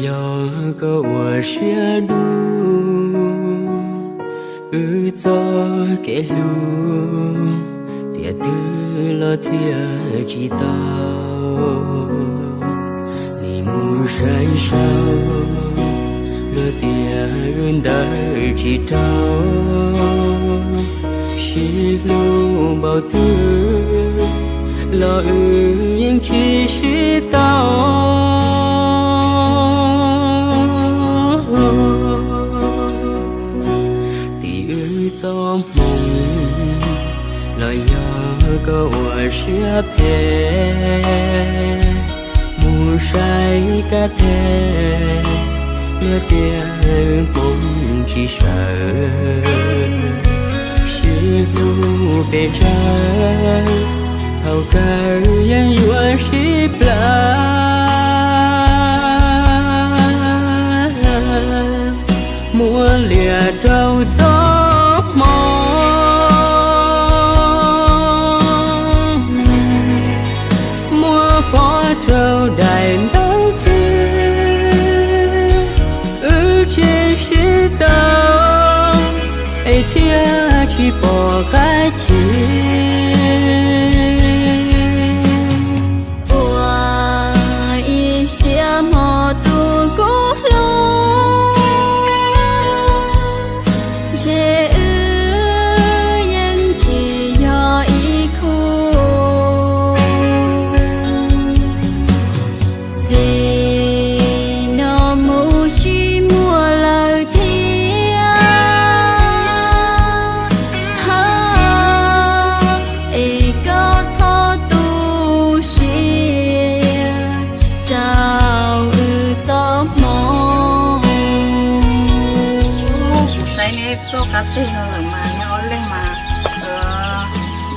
Yog koj ua siab dub, wb txoj kev hlub tiam twg los thiaj tsis tau. Nim mus saib saib, luag tias wb ntawd tsis raug, sib hlub npaum twg los wb yeej tsis sib tau. Tim wb txoj hmoo los yog koj ua siab phem, mus saib kab teg, luag tias hmoov tsis sawv, sib hlub pes tsawg, thaum kawg yeej yuav sib plam. Muab liam rau txoj hmoo, muab pov rau daim ntaub rwg, wb tsis sib tau es thiaj tsis pom qab chim. Ua ib siab hmo tus kub hlub, ntshe wb yeej tsis yog ib khub. Txij no mus tsis muaj lawm thiab, ha, es koj txhob tu siab rau wb txoj hmoo. Kuv saib neb txoj kab teg no lawm mas neb ob leeg mas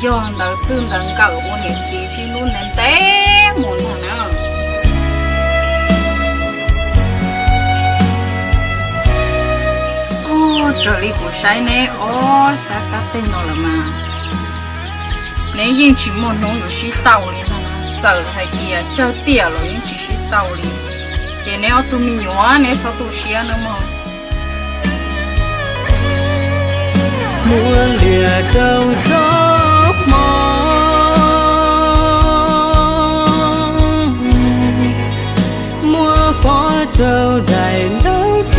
yog ntawd txwj ntawd nkawm ua niam txiv sib hlub ntev ntev mus ntag na. Raws li kuv saib neb ob sab kab teg no lawm mas neb yeej tsis muaj hnub yuav sib tau li ntag na. Txawm hais tias tsawg tiam los yeej tsis sib tau li. Ces neb ob tug me nyuam neb txhob tu siab nawb mog. Muab liam rau txoj hmoo, muab pov rau daim ntaub rwg,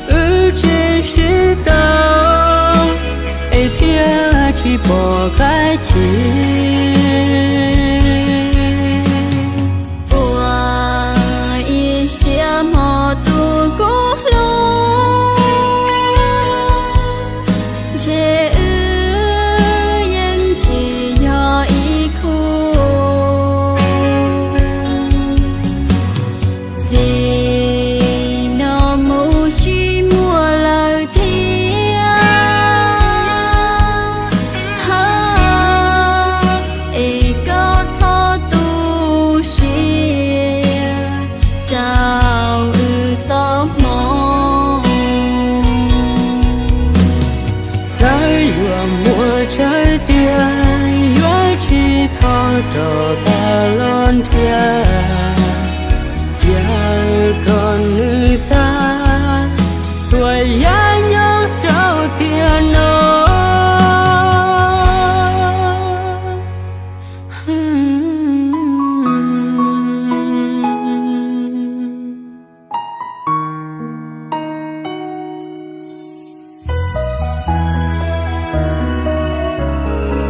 wb tsis sib tau es thiaj tsis pom qab chim. Ua ib siab hmo tus kub hlub, ntshe wb yeej tsis yog ib khub. Txij no mus tsis muaj lawm thiab, ha, es koj txhob tu siab rau wb txoj hmoo. Txawm yuav muaj tsawg tiam yuav tsis thov rau